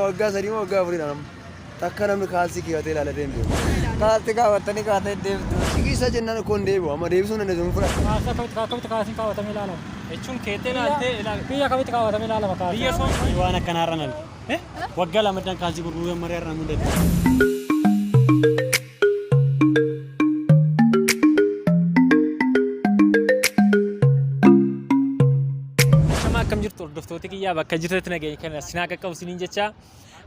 Waggaa 3 moo waggaa 4dha amma. Takka namni kaalsii keewwatee ilaalatee hin beeku. Kaalsii kaawwattanii kaatee deemtu. Siqiisa jennaan koo hin deebi'u. Amma deebisuu hin dandeessu hin fudhadha. Kaalsii akkamitti akkamitti kaalsiin kaawwatamee ilaalama? Jechuun keettee ilaaltee ilaali. Biyya kamitti kaawwatamee ilaalama kaalsiin? Biyya soon. Ani waan akkanaa irra nan. Waggaa lamaddaan kaalsii gurguruu marii har'a mudate. Shama akkam jirtu hordoftoota kiyyaa bakka jirtanitti nageenya kana sinaa qaqqabu siniin jecha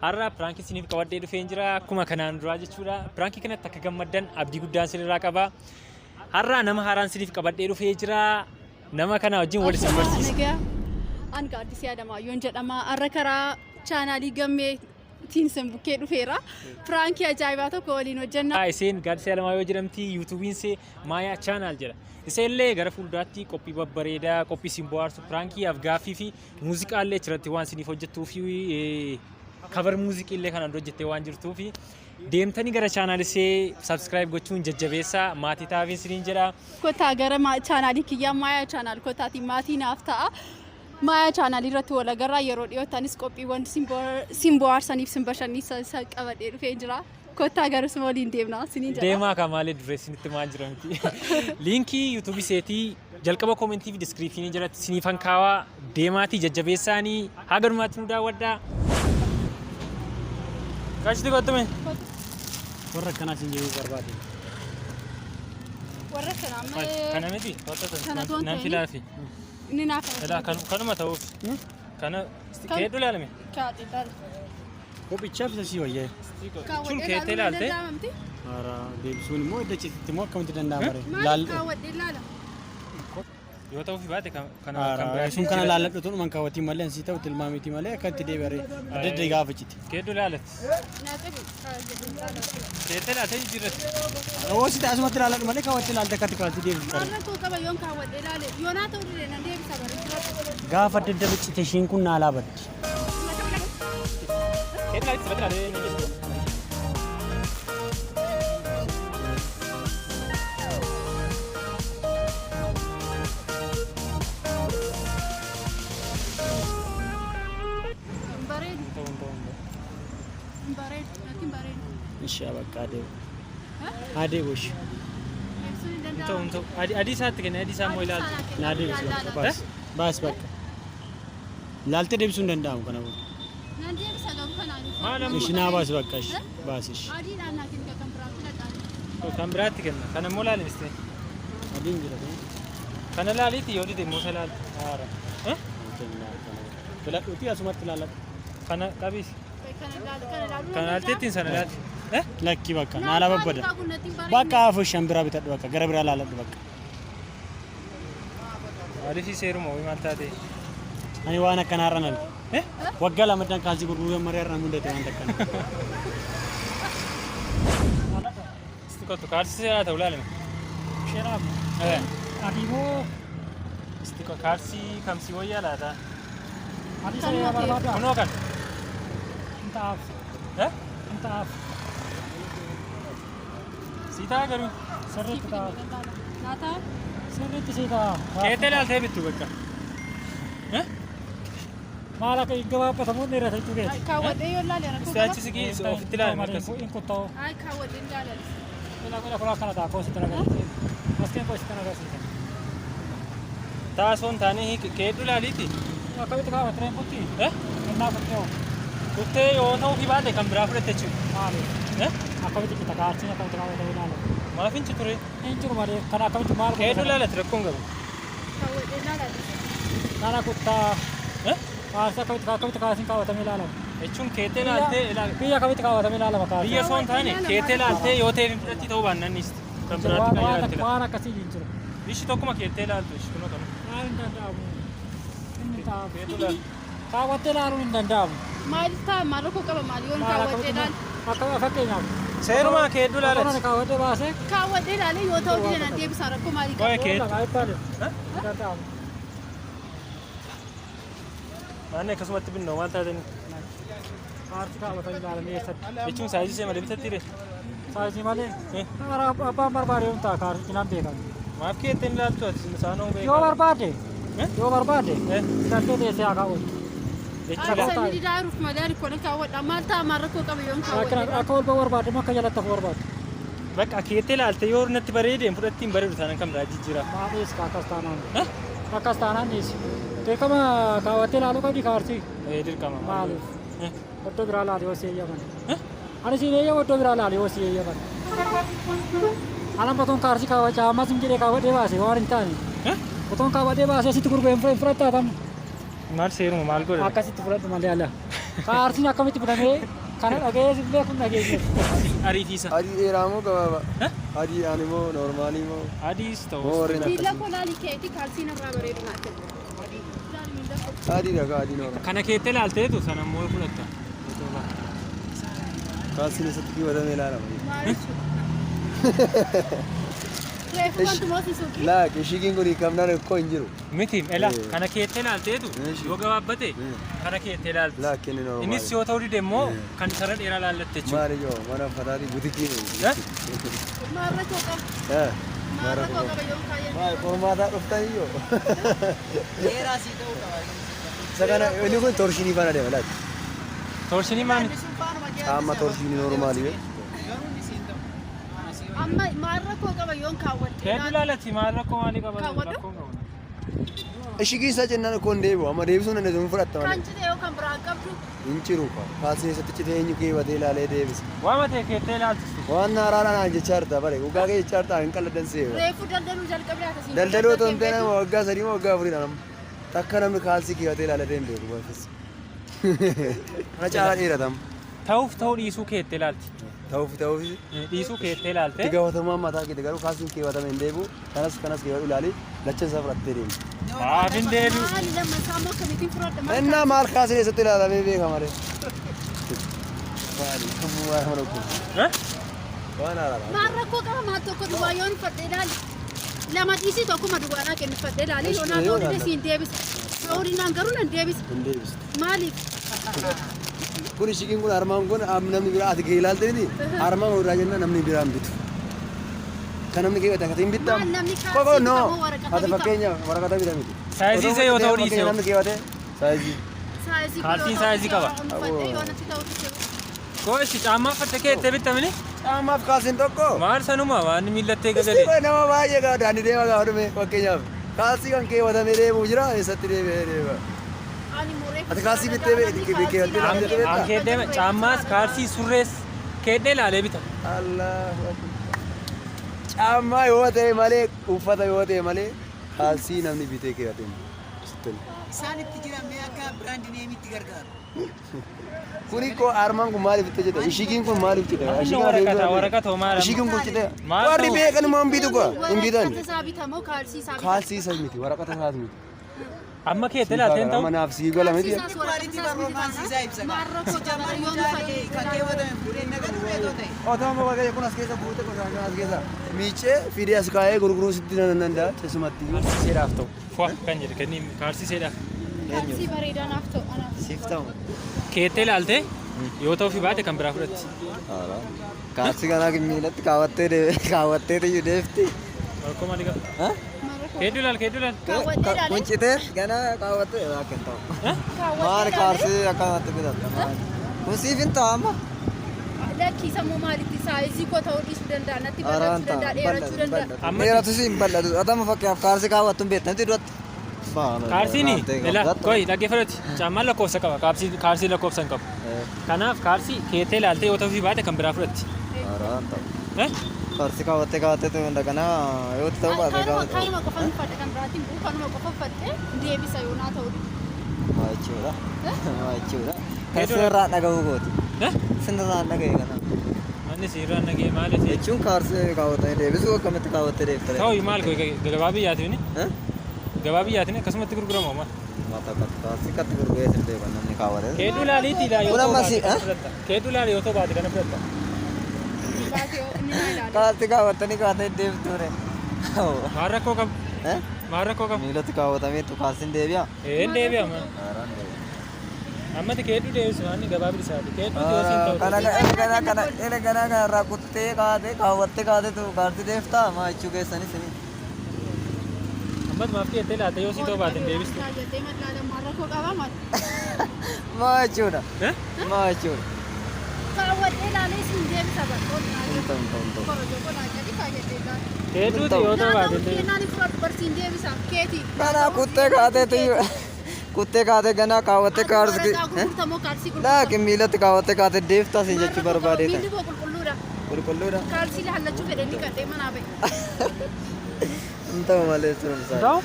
har'a piraankii siniif qabadhee dhufeen jira akkuma kanaan duraa jechuudha. Piraankii kanatti akka gammaddan abdii guddaan sinirraa qaba. Har'a nama haaraan siniif qabadhee dhufee jira. Nama kana wajjin wal isin barsiisa. Nagaa. An Gaaddisee Adamaayyoon jedhama. Har'a karaa chaanaalii gammee tiin sin bukkee dhufeera. Piraankii ajaa'ibaa tokko waliin hojjenna. Isheen Gaaddisee Alamaayyoo jedhamti. Yuutuubiin ishee Maayaa Chaanaal jedha. Ishee illee gara fuulduraatti qophii babbareedaa, qophii isin bohaarsu, piraankii afgaaffii fi muuziqaa illee achirratti waan isiniif hojjettuu fi kabar muuziqii illee kanaan dura hojjettee waan jirtuu fi deemtanii gara chaanaal ishee subscribe gochuun jajjabeessaa maatii ta'aafin isiniin jedha. Kottaa gara chaanaalii kiyyaa Maayaa Chaanaal kottaatiin maatii naaf ta'a. Maayaa chaanaalii irratti wal agarraa yeroo dhiyootti anis qophiiwwan sin bohaarsaniif sin bashannansiisan qabadhee dhufee jira. Kottaa garasuma waliin deemna siniin jedha. Deemaa kaa maalee duree isinitti maal jira miti. Liinkii yuutuubii seetii jalqaba koomentii fi diskiriipshinii jalatti isiniifan kaawaa deemaatii jajjabeessaanii haga dhumaatti nu daawwadhaa. Qashti kottume. Warra akkanaa siin jedhuu barbaade. Warra kana amma Kana miti. Kana toon Nan ta'ini. filaafi. Inni naaf Ilaa kanuma ta'uuf. Kana keedhu ilaalame. Kaadhe ilaala. Kophichaaf isa sii wayyaa. Jechuun keettee ilaalte. Haaraa deebisuun immoo idda cititti immoo akkamitti danda'ama ree? Maaliif kaawwadhe ilaala? Yoo ta'uufi baate kan kan biraa Sun kana laalladhu tun man kaawwatiin malee ansii ta'u tilmaamiti malee akka itti deebi'are adda adda gaafa citi. Keeddu ilaalatti. Naa qabi. Keettee ilaaltee jijjiirratti. Hoo si ta'e asumatti laalladhu malee kaawwattee ilaalte akkatti kaawwattee deebisu. Maal rakkoo qaba yoon kaawwadhe ilaale? Yoo naa ta'u dide nan deebisa bare. Gaafa adda adda biccite ishiin kun naalaa baddi. Keettee ilaaltti sifatti ilaalee. Hin bareedu. Hin bareedu. Natti hin bareedu. Ishee bakka adeemu. Adeemu ishee. Deebisuun hin Hin ta'u hin danda'amu. ta'u. Adii isaatti kenna adii isaa immoo ilaaltu. Naa deebisu bakka baas. Baas bakka. Laaltee deebisuu hin danda'amu kana booda. Nan deebisa garuu kanaan. Maal amma? Ishee naa baas bakka ishee. Baas ishee. Adiidhaan naa kenni kan biraa filadhaan. Kan biraatti kenna. Kana immoo ilaali mistee. Adiin jira. Kana ilaaliiti yoo dide immoo isa ilaaltu. Haara. Filadhuuti asumatti ilaaladhu. Kana qabiis. Kana ilaalu kana ilaaluu Kana ilaaltee ittiin sana ilaalti. Lakki bakka naalaa babbada. Bakka afur shan biraa bitadhu bakka gara biraa laaladhu bakka. Maaliif seeruma wayii maal taate? Ani waan akkanaa irra nan. Waggaa lamaddaan kaalsii gurguruu marii har'a mudate waan akkanaa. Isti kottu kaalsii seeraa ta'u ilaalime. Sheeraaf adii moo Isti kaalsii kamsii wayyaa laata? adii sana barbaada? Kunoo kan. Hin ta'aaf. Hin ta'aaf. Sii ta'a garuu. Sirriitti ta'aaf. Naa ta'a. Sirriitti sii ta'a. Keettee ilaaltee bittu bakka. Maal akka hin gabaabbatamu dheerata jechuu keeti. Kaawwadhee yoo ilaale rakkoo Isti qaba. achi siqii ofitti ilaali akkas. Hin kutta'u. Ay kaawwadhee ilaala. Ila kun akkana ta'a koo sitti agarsiisa. Maskeen koo sitti agarsiisa. Taasoo hin taane keeddu ilaaliiti. Akkamitti kaawwata tureen kutti? Innaa kuttee hoo? Kuttee yoo ta'uufi baate kan biraa fudhatte jechuudha. Maali? Akkamitti cita kaalsiin akkamitti kaawwatamee ilaalama? Maaf hin citure? Hin jiru malee kan akkamitti maal Keeddu ilaalatti rakkoon qabu. Kaawwadhee ilaala. Kana kuttaa kaalsii akkamitti akkamitti kaalsiin kaawwatamee ilaalama? Jechuun keettee ilaaltee ilaali. Biyya akkamitti kaawwatamee ilaalama kaalsiin? Biyya osoo hin taane keettee ilaaltee yoo ta'eef hin fudhatti ta'uu baannaan dhiisti. Kan biraatti kan ilaalti ilaali. Waan akkasii hin jiru. Ishii tokkuma keettee ilaaltu ishii kunoo kana. Maal hin danda'amu? Inni ta'aaf. Keettee ilaaltu. Kaawwattee ilaaluun hin danda'amu. Maal ta'a maal rakkoo qaba maal yoon kaawwadhee ilaale? Akka fakkeenyaaf. Seerumaa keeddu ilaalatti. Akkana kaawwattee baasee. Kaawwadhee ilaale yoo ta'u dide nan deebisa rakkoo maalii qaba? Waa'ee keeddu. Hin danda'amu. Naannoo akkasumatti binnoo maal taatanii? Aartii kaawwatanii ilaalanii eessatti? Jechuun saayizii ishee malee bitatti ree? Saayizii malee? Abbaan barbaade yoom ta'a kaartichi nan beekan. Maaf keettee hin ilaaltu ati isaanoo beekaa. Yoo barbaade yoo barbaade bitattee teessee haa kaawwattu. Jechuudha. Ani didaa jiruuf malee ani kona kaawwadha. Maal ta'a maal rakkoo qaba yoon Akka kaawwadhe. akka ol ba'uu barbaadde moo akka jalatti hafuu barbaadde? Bakka keettee ilaalte yoo natti bareede hin fudhatti hin bareedu taanaan kan biraa jijjiira. Maa dhiisi ka akkas taanaan. Akkas taanaan dhiisi. Dirqama kaawwattee ilaaluu qabdi kaarsii. Ee dirqama. Maaliif? Iddoo biraa laali yoo si eeyyaman. Ani si eeyyamu iddoo biraa laali yoo si eeyyaman. Anan otoon kaarsii kaawwachaa ammas hin jedhee kaawwadhee baase waan hin taane. Otoon kaawwadhee baasee sitti gurguree hin fudhattaa tam. Maal seeruma maal godhe? Akkasitti fudhadhu malee ala. Kaarsiin akkamitti bitamee kana dhaga'ee illee kun dhageenye. Ariitiisa. Adii dheeraa moo gabaabaa? Adii aan immoo noormaalii moo? Adiis ta'u. Moo warreen Miila akkasii? koo laali keeti kaalsiin irraa bareedu naa kenna. Laali miila koo. Adiidha kaa adii noormaal. Kana keettee ilaalteetu sana immoo fudhatta. Kaalsiin eessatti keewwatamee ilaalama. Maal jechuudha? Reefu wanti moosi suuqii. Laak ishiikiin kun hiikamnaan rakkoo hin jiru. Miti ela kana keettee ilaalteetu yoo gabaabbate kana keettee ilaalte. Laak inni noormaali. Innis yoo ta'uu dide immoo kan isarra dheeraa laallatte jechuudha. Maali yoo mana uffataatii butikii. Maal rakkoo qaba? Maal rakkoo qaba yoon kaayyadhe? Maal qormaataa dhuftan iyyoo. Dheeraa sii ta'uu qaba. Isa kana inni kun torshinii faana deema laati. Torshinii maali? Inni sun faanuma kee Qaama torshinii noormaalii bee. Garuu inni siin ta'u. Amma maal rakkoo qaba yoon kaawwadhe? Keetti ilaalatti maal rakkoo maalii qaba? Kaawwadhu? Rakkoon qabu. Ishigii isaa jennaan akkoo hin deebi'u amma deebisuun dandeessu hin fudhatta Kan malee. cite yoo kan biraan qabdu Hin ciru kwa. Kaalsiin eessatti citee eenyu keewwatee ilaalee deebisa. Waama ta'e keettee ilaalchistu. Waan haaraadhaan naan jechaa jirta bare dhugaa kee jechaa jirta hin qalladdan seera. reefu daldaluu jalqabee akkasiin. Daldaluu otoo hin ta'in waggaa 3 moo waggaa 4 dha amma. Takka namni kaalsii keewwatee ilaalee deemu beeku baafis. Kana caalaa dheeratam. Ta'uuf ta'uu dhiisuu keettee ilaalti. Ta'uuf ta'uuf Dhiisuu keettee ilaalte. itti gaafatamummaan mataa keeti garuu kaalsiin keewwatame hin deebi'u. Kanas kanas keewwadhu ilaali lachan isaa fudhattee deemi. Maaf hin deebi'u. Maali lammasaa immoo akkamittiin fudhadha? Maal Innaa maal kaalsiin eessatti ilaalamee beekama malee. Maali? Waan nama dhukkubsu. Waan haaraadha. Maal rakkoo qaba maal tokko duwwaa yoon uffadhe ilaali. Lama dhiisii tokkuma duwwaadhaa kennu uffadhe ilaali. Yoo naa ta'uu dide siin deebisa. Ta'uu dinnaan garuu nan deebisa. Hin deebistu. Maaliif? Kun ishiin kun armaan kun namni biraa ati kee ilaalte miti armaan kun irraa jennaan namni biraa hin bitu. Kan namni keewwate akkasiin hin bittamu. Maal namni Koko kaalsii no. bitamoo waraqata Ati bita? fakkeenyaaf waraqata bita miti. Saayizii isaa yoo ta'uu dhiise Namni keewwate saayizii. Saayizii Kaalsiin saayizii qaba. Uffadhe yoo natti ta'uu dide. Kooshi caammaa uffatte keettee bittamini? Caammaaf kaalsiin tokko. Maal sanuma waan miillattee Isti gagalee. kun nama baay'ee gaafa daandii deema gaafa dhume fakkeenyaaf kaalsii kan keewwatamee deemu jira eessatti deebi'ee deema. Ani muree. Ati kaalsii bittee keewwattee An beektaa? keettee caammaas kaalsii surrees keettee ilaalee bita. Allahu akbar. Caammaa yoo ta'e malee uffata yoo ta'e malee kaalsii namni bitee keewwatee hin jiru. Sitti hima. Isaan itti jiran mee akka biraandi neemitti gargaaru. Kuni koo armaan kun maaliif itti jedhe? Ishigiin kun maaliif jedhe? Amma waraqata waraqata maal amma? Ishigiin kun jedhe. Maal Warri ta'u? beekan immoo hin bitu koo hin bitan. Waraqata isaa bitamoo kaalsii isaa bitama? Kaalsii isa miti waraqata isaas miti. Amma keettee ilaaltee hin ta'u? Amma naaf sii gola miti. Kaalsii isaas waraqata Quality isaas miti performance isaa ibsa. taana. Maal rakkoo qaba Jamaan yoon mucaan uffadhe kan keewwatame fuudhee naga dhufee too ta'e. Otoo amma waaqayyo kun as keessa buute qotaa as keessa miicee fidee as kaa'ee gurguruu sitti nan danda'a keessumatti. Kaalsiiseedhaaf ta'u. Fuwa kan jedhe kenni kaalsiiseedhaaf. Kaalsii bareedaa naaf ta'u anaaf. Siif ta'u. Keettee ilaaltee yoo ta'uu fi baate kan biraa fudhatti. Kaalsii kana miilatti kaawwattee kaawwattee iyyuu deefti. Rakkoo maalii qaba? Keedduu ilaal keedduu ilaal. Kaawwadhee ilaale. Kun citee gana kaawwattee akka hin ta'u. Kaawwadhee Maal ilaale. kaalsii akkanatti bitatta maal? Kun siif hin ta'u amma. Lakkii sammuu maalitti saayizii koo ta'uu dhiisuu danda'a natti Araan bal'achuu ta'a. danda'a dheerachuu danda'a. Amma Dheeratu si hin bal'atu. Atama fakkeenyaaf kaalsii kaawwattu hin beektu namti duratti. Kaalsiin ila qoyi dhaggeeffadhuti. Caammaan lakkoofsa qaba kaalsii kaalsii lakkoofsa hin qabu. Kanaaf kaalsii keettee ilaaltee yoo ta'uu fi baate kan biraa fudhatti. Araan ta'u. Eh? Kaalsii kaawwattee kaawwattee ta'uu danda'ana yoo ta'u baate Kanuma kaawwatte. kanuma qofa uffadhe kan biraatiin bu'u kanuma qofa uffadhe deebisa yoo naa ta'u dide. Maa jechuudha. Maa jechuudha. Kan sirraa dhaga'uu kooti. Eh? Sirraa dhaga'e kana. Manni siirraan nagee maal isi? Jechuun kaalsii kaawwatanii deebisuu akkamitti kaawwattee deebitee? Ta'u maal gabaa biyyaatiin gabaa biyyaatiin akkasumatti gurguramu maal? Mata kaalsii katti gurguree sin beekan namni kaawwate. Keedduu ilaaliitii ilaa yoo Kun ta'u amma baate si- kana fudhatta. Keedduu ilaali yoo ta'u baate kana fudhatta. Baate yoo inni naa ilaale. Kaalsii kaawwattanii kaawwattanii deebituure. Maal rakkoo qabu? Maal rakkoo qabu? Miilatti kaawwatameetu kaalsiin deebi'a. Een deebi'a ma? Haaraan deebi'a. Ammati keedduu deebisu waan gabaa bilisaati. Keedduu yoo siin ta'u. Kana kana kana kana kana kana irraa kuttee kaatee kaawwattee kaateetu kaalsii deeftaa maa jechuu keessanis ni. Ammatumaaf keettee laata yoo sii ta'uu baate hin deebistu. Kaayyatee madlaalamaa rakkoo qaba maal? Maa jechuudha? Eh? Maa jechuudha? Kaawwadhee ilaalee siin deebisa bartoon. Hin ta'u, hin ta'u, hin ta'u. Korojoo qolaa gadi kaayyatee ilaale. Keetuuti yoo ta'uu baate hin deebistu. Kennaan fudhadhu barsiin deebisa keeti. Ganaa kuttee kaateeti kuttee kaatee ganaa kaawwattee kaalsii. Gurgurtamoo kaalsii gurgurtamoo. Laakiin miilatti kaawwattee kaatee deeftaa siin jechuu barbaadee Miilli ta'e. koo qulqulluudha. Qulqulluudha. Kaalsii hallachuu fedhe ni qadhee manaa ba'e. Hin ta'u malee surumsaa. Ta'u?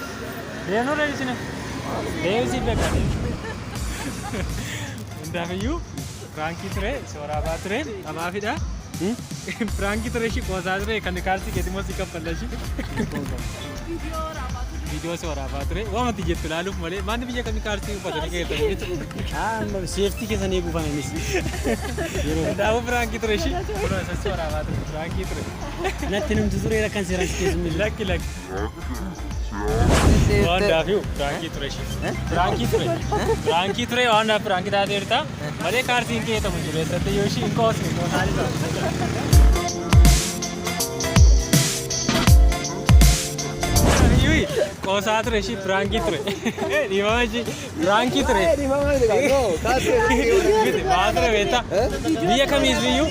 Deemnuu deebisine. Deebisii beekaa. Hundaafiyyuu piraankii ture, sooraabaa ture, abaafidha. Piraankii ture ishii qoosaa ture kan kaalsii keetii immoo si kaffalla ishii. Viidiyoo raabaatu. Viidiyoo sooraabaa ture. Waan ati jettu ilaaluuf malee maanni biyya kamii kaalsii uffatanii keettanii. Amma seeftii keessan eeguuf ana innis. Hundaafuu piraankii ture ishii. Kunoo isa sooraabaa ture piraankii ture. Natti namti tureera kan seeraan si keessummeessu. Lakki lakki. Waan hundaafuu piraankii ture ishii. Piraankii ture. Piraankii ture waan hundaaf piraankii taateerta. Malee kaalsiin keetamu jiru eessatti yoo ishii hin qoosne qoosaan isaa. Iyyuu qoosaa ture ishii piraankii ture. Dhiifama ishii piraankii ture. Dhiifama miti kaa. No, kaalsii Miti maa ture beektaa? Biyya kamiis biyyuu?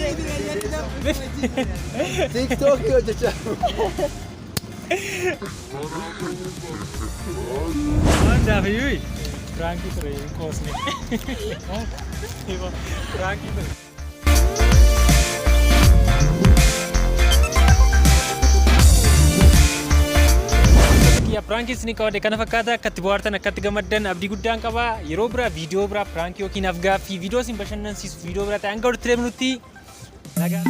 TikTokii hojjechaa. Waan hundaaf iyyuu piraankii ture hin qoosne. Piraankii ture. Kiyya piraankii isin qabadhe kana fakkaata akkatti bohaartan akkatti gammaddan abdii guddaan qaba. Yeroo biraa viidiyoo biraa piraankii yookiin afgaaffii viidiyoo isin bashannansiisu viidiyoo biraa ta'e hanga walitti deemnutti nagaa.